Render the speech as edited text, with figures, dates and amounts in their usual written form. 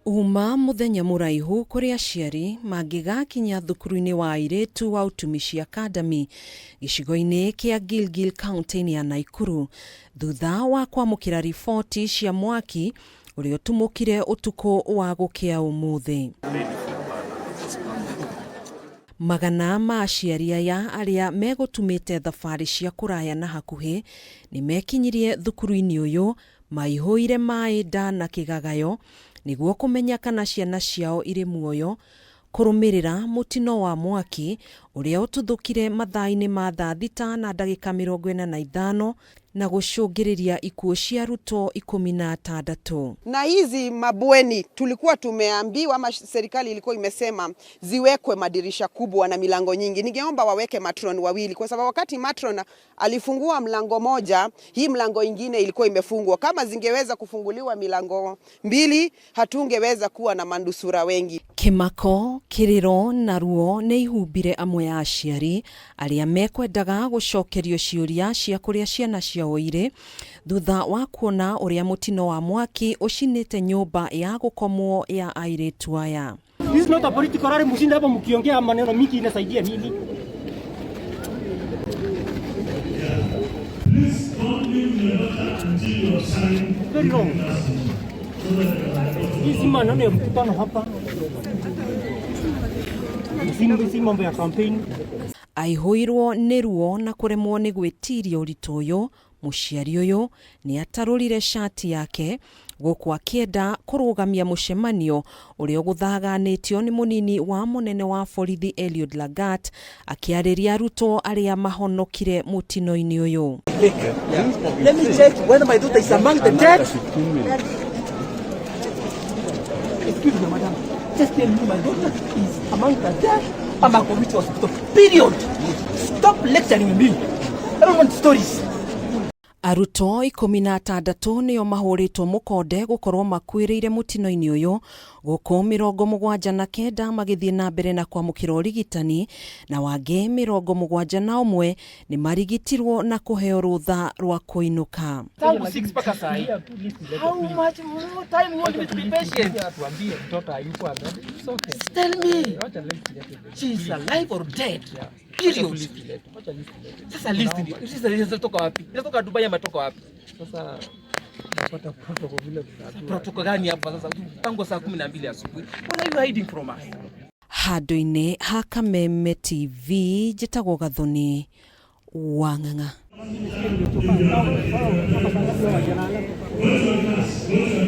Uma mũthenya mũraihu kũrĩ aciari mangĩgakinya thukuru-inĩ wa airĩtu wa Utumishi Academy gĩcigo-inĩ kĩa Gilgil kaunti-inĩ ya Naikuru thutha wa kwamũkĩra riboti cia mwaki ũrĩa ũtumũkire ũtukũ wa gũkĩa ũmũthĩ. Magana ma aciari aya arĩa megũtumĩte thabarĩ cia kũraya na hakuhĩ nĩmekinyirie thukuru-inĩ ũyũ maihũire maĩ nda na kĩgagayo nĩguo kũmenya kana ciana ciao irĩ muoyo kũrũmĩrĩra mũtino wa mwaki ũrĩa ũtuthũkire mathaa-inĩ ma thaa thita na ndagĩka 45 na gũcũngĩrĩria ikuũ cia arutwo 16. Na hizi mabweni tulikuwa tumeambiwa ama serikali ilikuwa imesema ziwekwe madirisha kubwa na milango nyingi. Ningeomba waweke matron wawili, kwa sababu wakati matron alifungua mlango moja, hii mlango ingine ilikuwa imefungwa. Kama zingeweza kufunguliwa milango mbili, hatungeweza kuwa na manusura wengi. Kĩmako, kĩrĩro na ruo nĩ ihumbire amwe a aciari arĩa mekwendaga gũcokerio ciũria cia kũrĩa ciana ciao irĩ thutha wa kuona ũrĩa mũtino wa mwaki ũcinĩte nyũmba ya gũkomwo ya airĩtu aya. This is not a political rally, mshinde hapa mkiongea maneno mingi inasaidia nini? Please don't leave your daughter until you have signed Very wrong. Hii si maneno ya mkutano hapa. Si mambo ya campaign. Aihũirwo nĩ ruo na kũremwo nĩ gwĩtiria ũritũ ũyũ, mũciari ũyũ nĩ atarũrire cati yake gũkũ akĩenda kũrũgamia mũcemanio ũrĩa ũgũthaganĩtio nĩ mũnini wa mũnene wa borithi Eliud Lagat akĩarĩria arutwo arĩa mahonokire mũtino-inĩ ũyũ. Let me check whether my daughter is among the dead. Excuse me, madam. Just tell me my daughter is among the dead. I'm a community hospital. Period. Stop lecturing me. I don't want stories. Arutwo 16 nĩo mahũrĩtwo mũkonde gũkorwo makuĩrĩire mũtino-inĩ ũyũ gũkũ 79 magĩthiĩ na mbere na kwamũkĩra ũrigitani na wangĩ 71 nĩ marigitirwo na kũheo rũtha rwa kũinũka. Tangu 6 mpaka saa hii. How much more time you want me to be patient? Tell me. She is alive or dead. Period. Sasa list ni sasa list inatoka wapi? Inatoka Dubai ama inatoka wapi? Sasa protocol gani hapa sasa? Tangu saa 12 asubuhi. What are you hiding from us? Handũ-inĩ ha Kameme TV njĩtagwo Gathoni wa Ng'ang'a. Go to your class. Go to your